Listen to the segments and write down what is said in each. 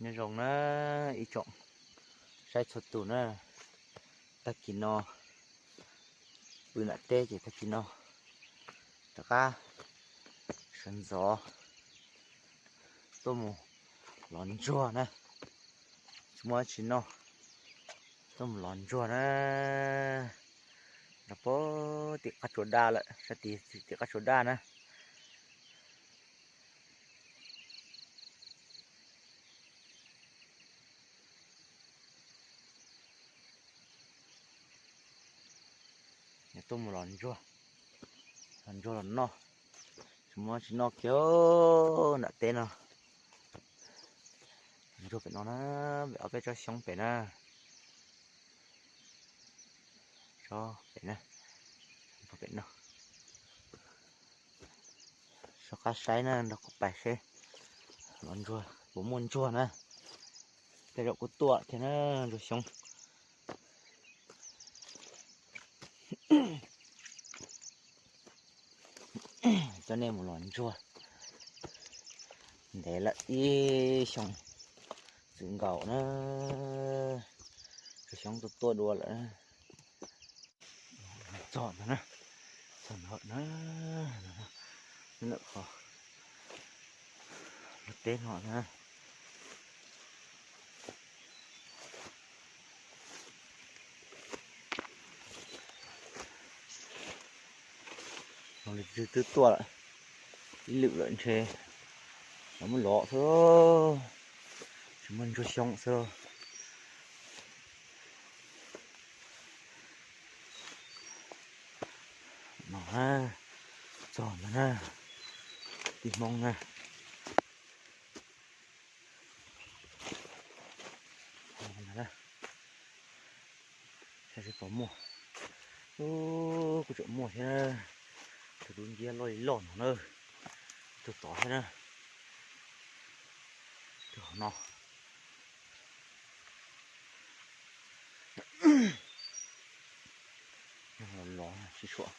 Nyob zoo na ib tsoom saib txhua tus na, tag kis no pw nram teb ces tag kis no rov qab sawv ntxov tuaj mus lov ntsuag na, tsis muaj dab tsi noj, tuaj mus lov ntsuag na. Nrog pog tim qab tsuas daj lawm, sab tim tim qab tsuas daj na. Tuaj mus lov ntsuag, lov ntsuag los noj, tsis muaj dab tsi noj kiag nram teb no. Ntsuag pem no na, pem ob peb tsob xyoob pem na, tsob pem na, pem no. Soj qab saib na, nrog kuv pais seb lov ntsuag puas muaj ntsuag na. Tej zaum kuj tuaj thiab na, ntsuag xyoob. Coj nej mus lov ntsuag. Ntev lawm ib xyoo txwv nkaus na, ntsuag xyoob tuaj tuaj dua lawm. Txog ntawd na, txog ntawd na, ntawm qhov lub teb no na. Los li twb tuaj lawm ib lwm lawm ntshe los muab lov xwb, tsis muaj ntsuag xyoob xwb. No na, txog ntawd na, tij Hmoob na. Saib seb puas muaj. Ub, kuj tseem muaj thiab na. Tus dub nciab loj li loj no na. Tus tod thiab na. Tus hauv no. Los los sib suam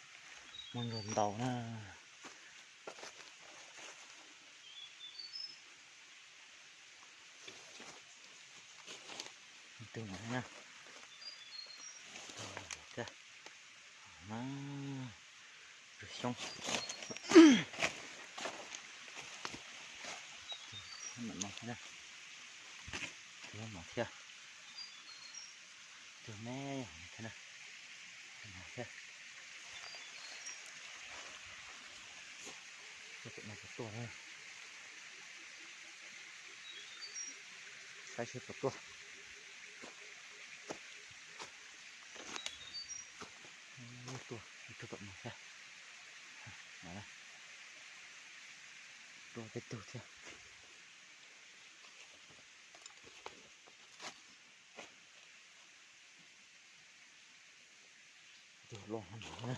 muaj ntsuag ntau na. Tus no thiab, tus xyoob. Tus no thiab, tus me thiab na, tus no thiab. Tus no puas tuaj na, saib seb puas tuaj. Tuaj, tuaj tom no thiab. Tuaj peb tug thiab. Tus loj no,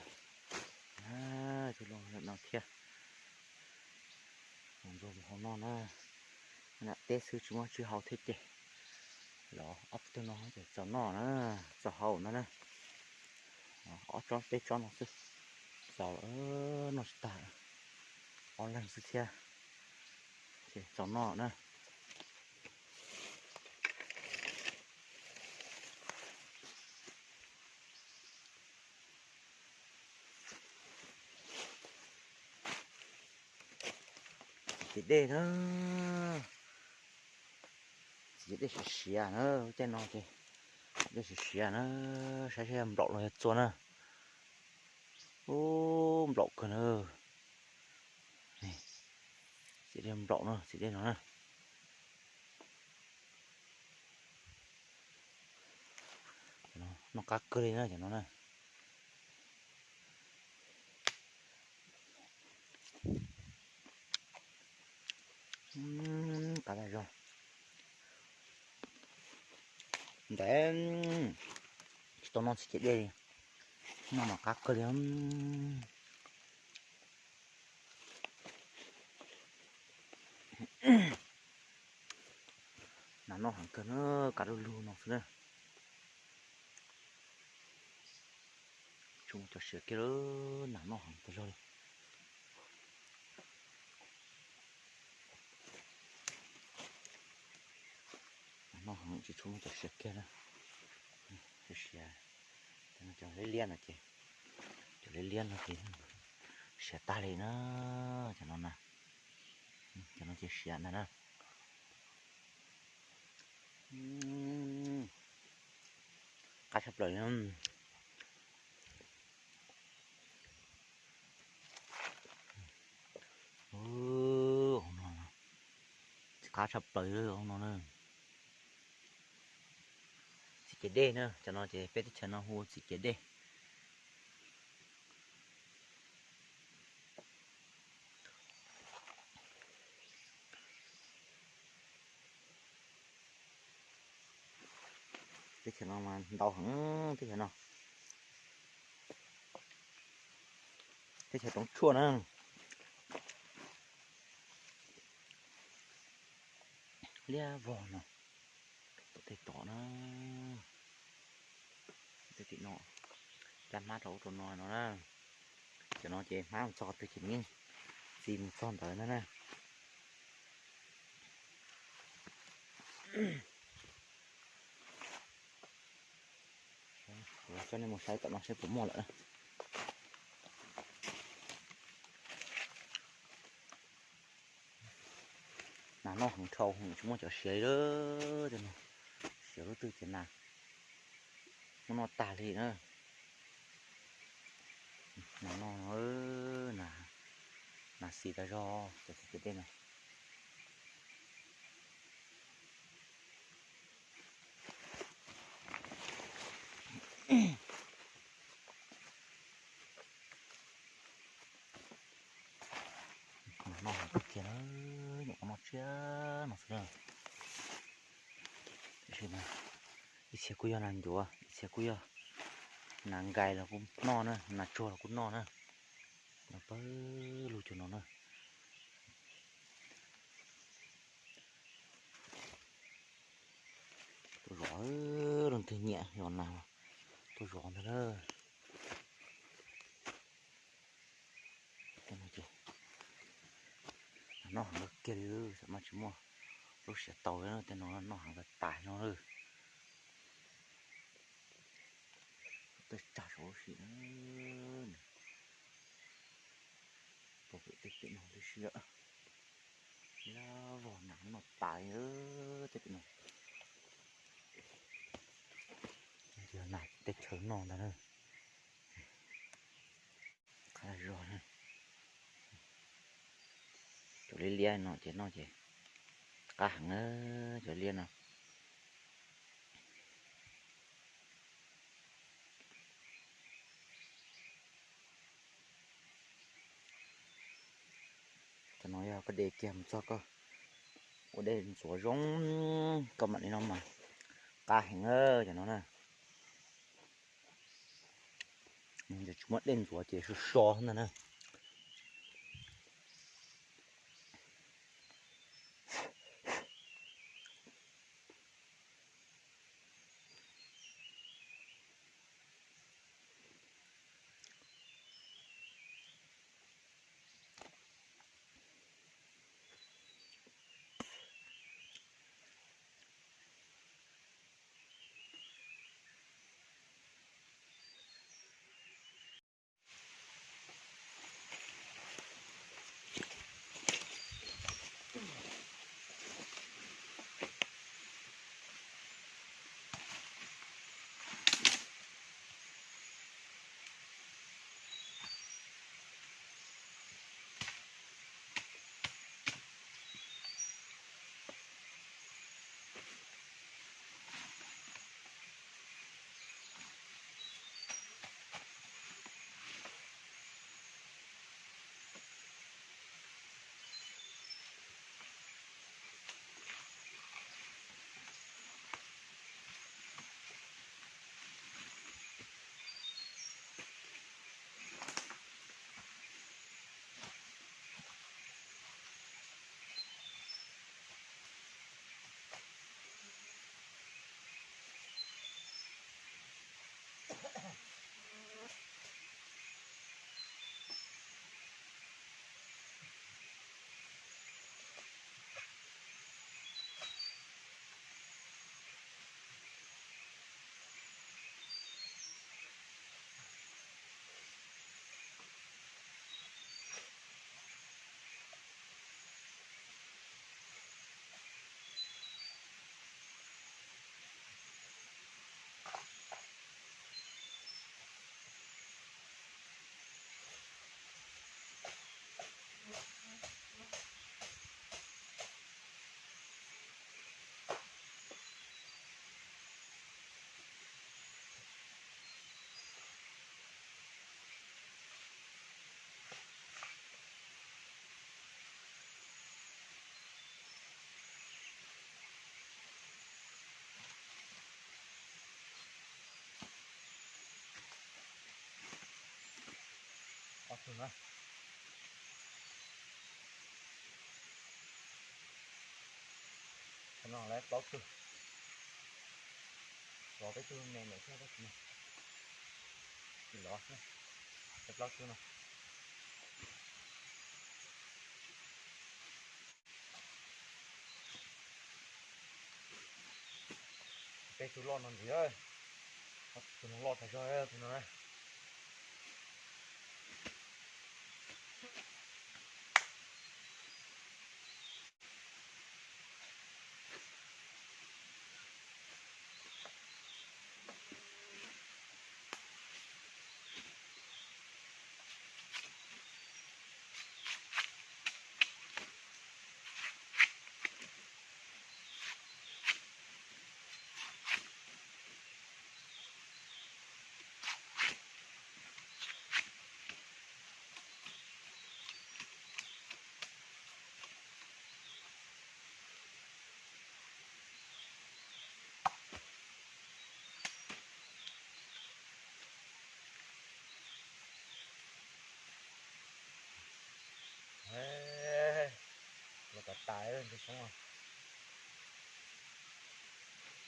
tus loj no thiab. Ntsuag mus hauv no na, nram teb xwb tsis muaj tsi hau thiab ces los ob tug no ces txaus noj na, txaus hau no na. Ob tsob peb tsob no xwb, txaus lawm, noj tsis tag, ob leeg xwb thiab, ces txaus noj na. Txiv dej na, txiv dej siav siav na, lub caij no ces dej siav siav na, saib seb yog nplaum los yog txua na. Ub, nplaum kawg na. Txiv dej nplaum no, txiv dej no na. Noj qab kawg li na cov no na. Qab tag zog. Ntev tsis tau noj txiv dej li, noj mas qab kawg li. Nas noj heev kawg na, kav lug lug no xwb na. Tsuas muaj cov siav kiag lawm, nas noj heev tas zog li. Noj heev tsis tshua muaj cov siav kiag na. Siav, cov liab liab no ces, cov liab liab no ces siav tag li na. Cov no na, cov no ces siav ntag na. Qab tshaj plaws. Hauv no, qab tshaj plaws hauv no na. Txiv ciav dej na, cov no ces peb teb chaws no hu txiv ciav dej. Teb chaws no mas ntau heev teb chaws no. Teb chaws roov tshuaj na. Liab vog no, tom tej tom na. Tej tim no, cab hmab rau ub rau no no na. Cov no ces hmab mus txog qhov twg ces nws yeej txi mus txog ntawd ntag na. Kuv coj nej mus saib tom no seb puas muaj lawm. Nas noj heev dhau, tsis muaj cov siav li tej no. Siav lub twg ces nas muab noj tag li na. Nas noj, nas xis tas zog cov txiv ciav dej no. Nas noj heev kawg kiag na, nyuam qhuav noj tshiab no xwb na. Tiam sis mas ib txhia kuj yog nas ncuav, ib txhia kuj yog nas nkais los kuj noj na, nas tsuag los kuj noj na. Noj pawg lug cov no na. Tuaj zov, leej twg nyiam zov nas tuaj zov ntag na. Tej no ces noj heev kawg kiag li, xav mas tsis muaj lub siav tau li, tej no noj heev tas tas no lawm. Tej tsag saum lub sim na, pom pem tej pem no tib si lawm. Liab vog nas noj tas li tej pem no. Yog nas teb chaws no ntag na. Qab zog na. Cov liab liab no ces noj ces qab heev na, cov liab no. Cov no yog koj de kiag mus txog koj ua dej ntxuav zoo, koj mam li no mas qab heev cov no na. Tsis muaj dej ntxuav ces so so ntag na. Thaum no lawv plaub tug, xyov peb tug me me thiab tab sis mas tsis lov xwb, lawv plaub tug no. Peb tug loj no ntxiv, tus no loj tas zog tus no. Los tas tas tus soob no.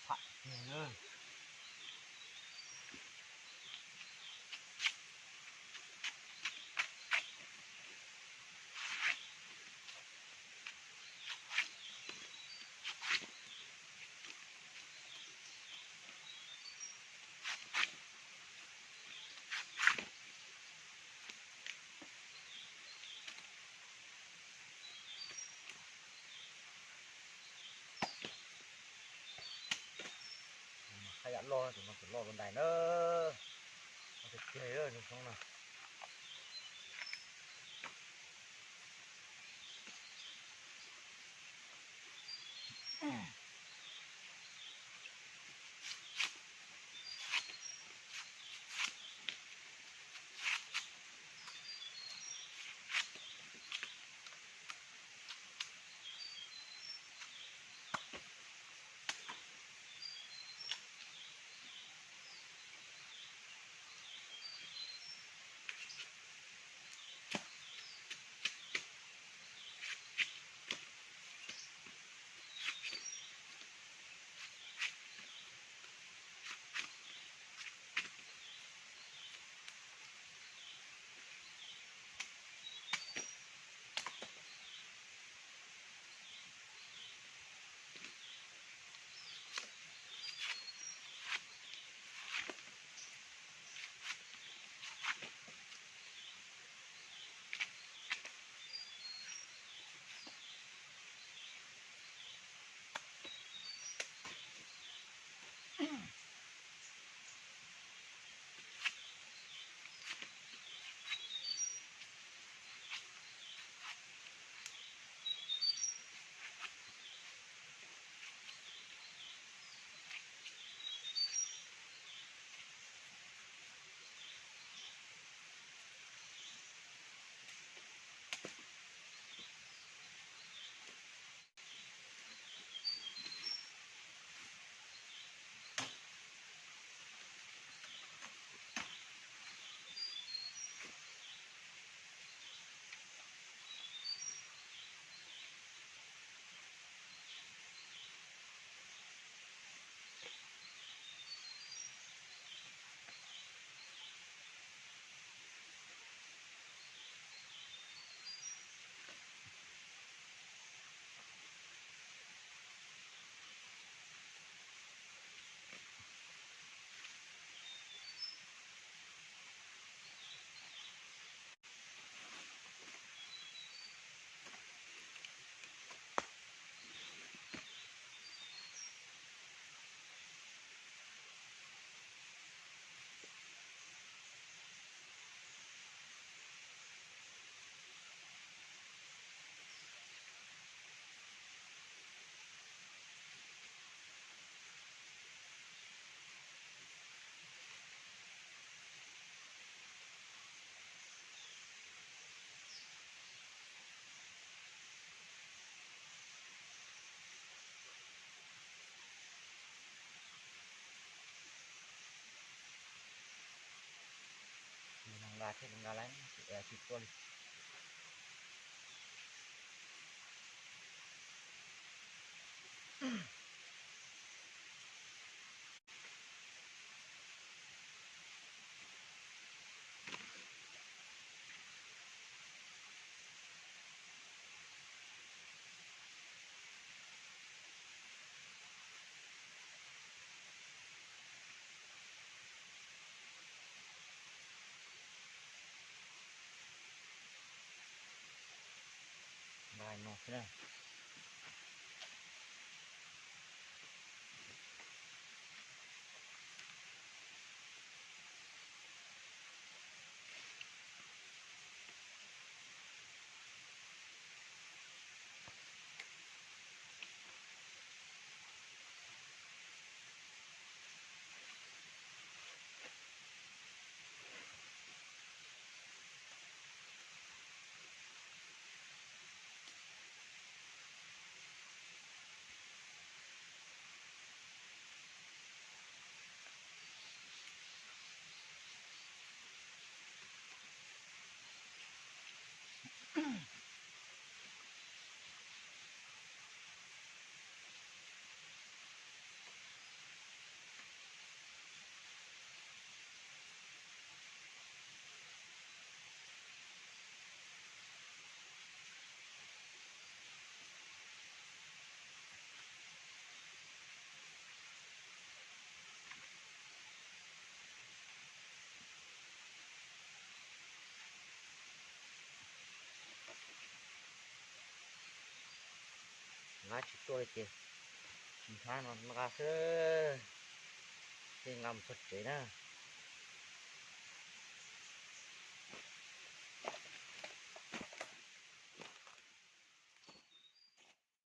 Tham tiag lawm. Haj yam loj, tus no tus loj dua ntais na. Tiag tiag tus soob no. Nqa thiaj li nqa lawm. Tsis tuaj li. Nqa no xwb na. Nqa tsis tuaj li ces nqa no nqa xwb, ces nqa mus txog tsev na.